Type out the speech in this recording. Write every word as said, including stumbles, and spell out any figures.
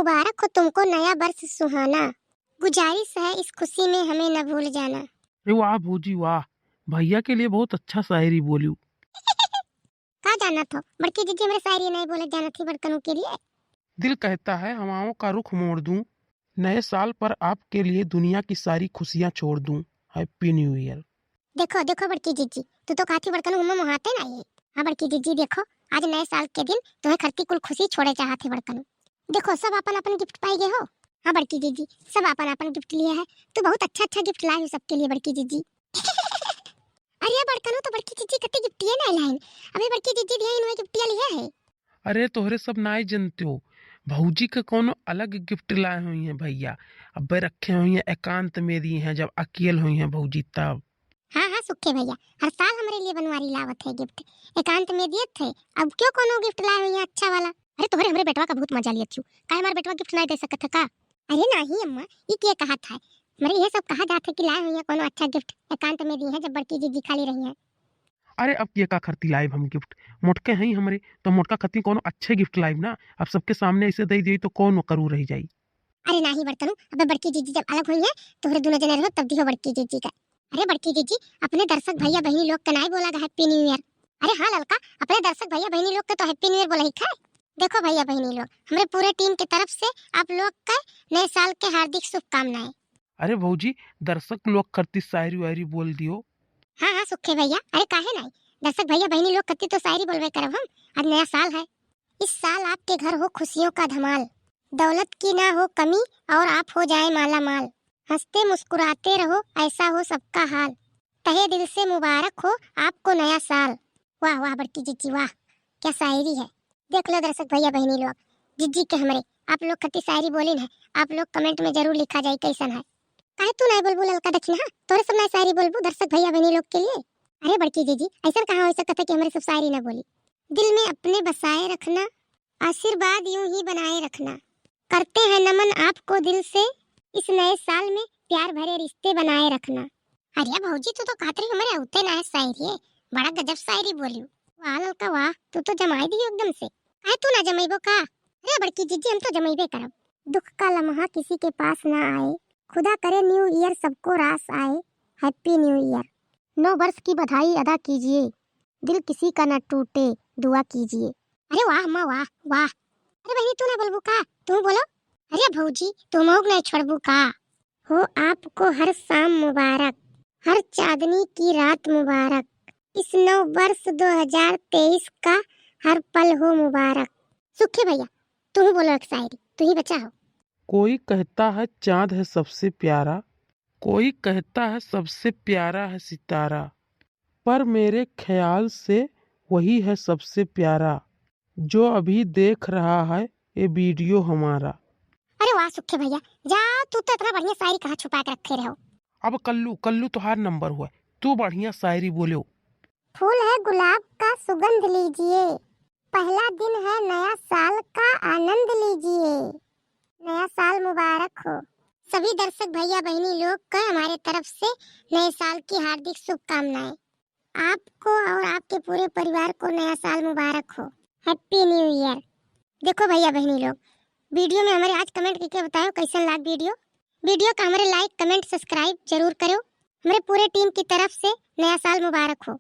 मुबारक हो तुमको नया वर्ष सुहाना, गुजारिश है इस खुशी में हमें न भूल जाना। अरे वाह भौजी वाह, भैया के लिए बहुत अच्छा शायरी बोलियो। का जानत हो, बड़की जीजी हमरे शायरी नहीं बोलत जानत ही बड़कनू के लिए। दिल कहता है हवाओं का रुख मोड़ दूं, नए साल पर आपके लिए दुनिया की सारी खुशियां छोड़ दूं। Happy New Year। देखो, देखो बड़की जीजी, तू तो कहत ही बड़कनू हमें मोहाते नहीं है। हाँ बड़की जीजी, देखो, आज नए साल के दिन तुम्हें खरती कुल खुशी छोड़े चाहत है बड़कनू। देखो, सब अपन अपन gift पाई गए हो। हाँ बड़की जीजी, सब अपन अपन gift लिए है। तू बहुत अच्छा अच्छा gift लाई हो सबके लिए बड़की जीजी। अरे बड़कनू, तो बड़की जीजी कते gift ये नहीं लाइन। अबे बड़की जीजी भी इनमें gift ये लिया है। अरे तोहरे सब नाई जनते हो, भौजी के कोनो अलग gift लाए हुई हैं भैया। अबे रखे हुई हैं, एकांत में दी हैं, जब अकेल हुई हैं भौजी तब। हाँ हाँ सुखे भैया, हर साल हमरे लिए बनवारी लावत है gift, एकांत में दियत है। अब क्यों कोनो gift लाए हुई हैं अच्छा वाला? अरे तोहरे हमरे बेटवा का बहुत मजा लियत छू, काहे हमार बेटवा gift नहीं दे सकत है का? अरे नहीं अम्मा, ई के कहा था, हमरे ये सब कहा जात है कि लाए हुई हैं कोनो अच्छा gift, एकांत में दी है जब बड़की जीजी खाली रही हैं। अरे अब के का खरती लाइब हम gift, मोटके हई हमरे, तो मोटका खरती कोनो अच्छे gift लाइब ना। अब सबके सामने ऐसे दे दिए तो कौन करू रह जाई। अरे नाही बड़कनू, अबे बड़की जीजी जब अलग हुई है, तोहरे दोनों जने रहो तब दिहो बड़की जीजी का। अरे बड़की जीजी, अपने दर्शक भैया बहिनी लोग के नाई बोला गा Happy New Year। अरे हाँ ललका, अपने दर्शक भैया बहिनी लोग के तो Happy New Year बोला ही खाए। देखो भैया बहिनी लोग, हमरे पूरे team के तरफ से आप लोग के नए साल के हार्दिक शुभकामनाएं। अरे भौजी, दर्शक लोग खरती शायरी वायरी बोल दियो। हाँ हाँ सुखे भैया, अरे काहे नहीं, दर्शक भैया बहिनी लोग खरती तो शायरी बोलबे करब हम। आज नया साल है, इस साल आपके घर हो खुशियों का धमाल, दौलत की ना हो कमी और आप हो जाए माला माल, हंसते मुस्कुराते रहो ऐसा हो सबका हाल, तहे दिल से मुबारक हो आपको नया साल। वाह वाह बड़की जीजी वाह, क्या शायरी है। देख लो दर्शक भैया बहिनी लोग, जीजी के हमरे आप लोग खरती शायरी बोलिन है, आप लोग comment में जरूर लिखा जाए कैसन है। काहे तू नहीं बोलबू ललका दखिनहा, तोरे सब नहीं शायरी बोलबू दर्शक भैया बहिनी लोग के लिए? अरे बड़की जीजी, ऐसा कहाँ हो सकता है कि हमरे सब शायरी ना बोली? दिल में अपने बसाए रखना, आशीर्वाद यूं ही बनाए रखना, करते हैं नमन आपको दिल से, इस नए साल में प्यार भरे रिश्ते बनाए रखना। अरे भौजी, तू तो कहत रही हमरे अउते ना है शायरी है, बड़ा गजब शायरी बोलियो। वाह ललका वाह, तू तो जमाई दियो एकदम से। काहे तू ना जमैबो का? अरे बड़की जीजी, हम तो जमैबे करब। दुख का लम्हा किसी के पास ना आए, खुदा करे New Year सबको रास आए, Happy New Year। नव वर्ष की बधाई अदा कीजिए, दिल किसी का न टूटे, दुआ कीजिए। अरे वाह माँ वाह वाह। अरे बहिनी, तू ना बोलबू का? तू बोलो। अरे भौजी, तू मौग नहीं छोड़बू का? हो आपको हर शाम मुबारक, हर चांदनी की रात मुबारक, इस नव वर्ष दो हज़ार तेईस का हर पल हो मुबारक। सुखे भैया, तू ही बोलो एक शायरी, तू ही बचा हो। कोई कहता है चांद है सबसे प्यारा, कोई कहता है सबसे प्यारा है सितारा, पर मेरे ख्याल से वही है सबसे प्यारा, जो अभी देख रहा है ये video हमारा। अरे वाह सुखे भैया, जा, तू तो इतना बढ़िया शायरी कहाँ छुपा के रखे रहो। अब कल्लू, कल्लू तोहार number हुआ, तू बढ़िया शायरी बोलो। फूल है गुलाब का सुगंध लीजिए, पहला दिन है नया साल का आनंद लीजिए। नया साल मुबारक हो। सभी दर्शक भैया बहिनी लोग का हमारे तरफ से नए साल की हार्दिक शुभकामनाएं। आपको और आपके पूरे परिवार को नया साल मुबारक हो। Happy New Year। देखो भैया बहिनी लोग, video में हमारे आज comment करके बताओ कैसन लाग video। Video का हमारे like, comment, subscribe जरूर करो। हमारे पूरे team की तरफ से नया साल मुबारक हो।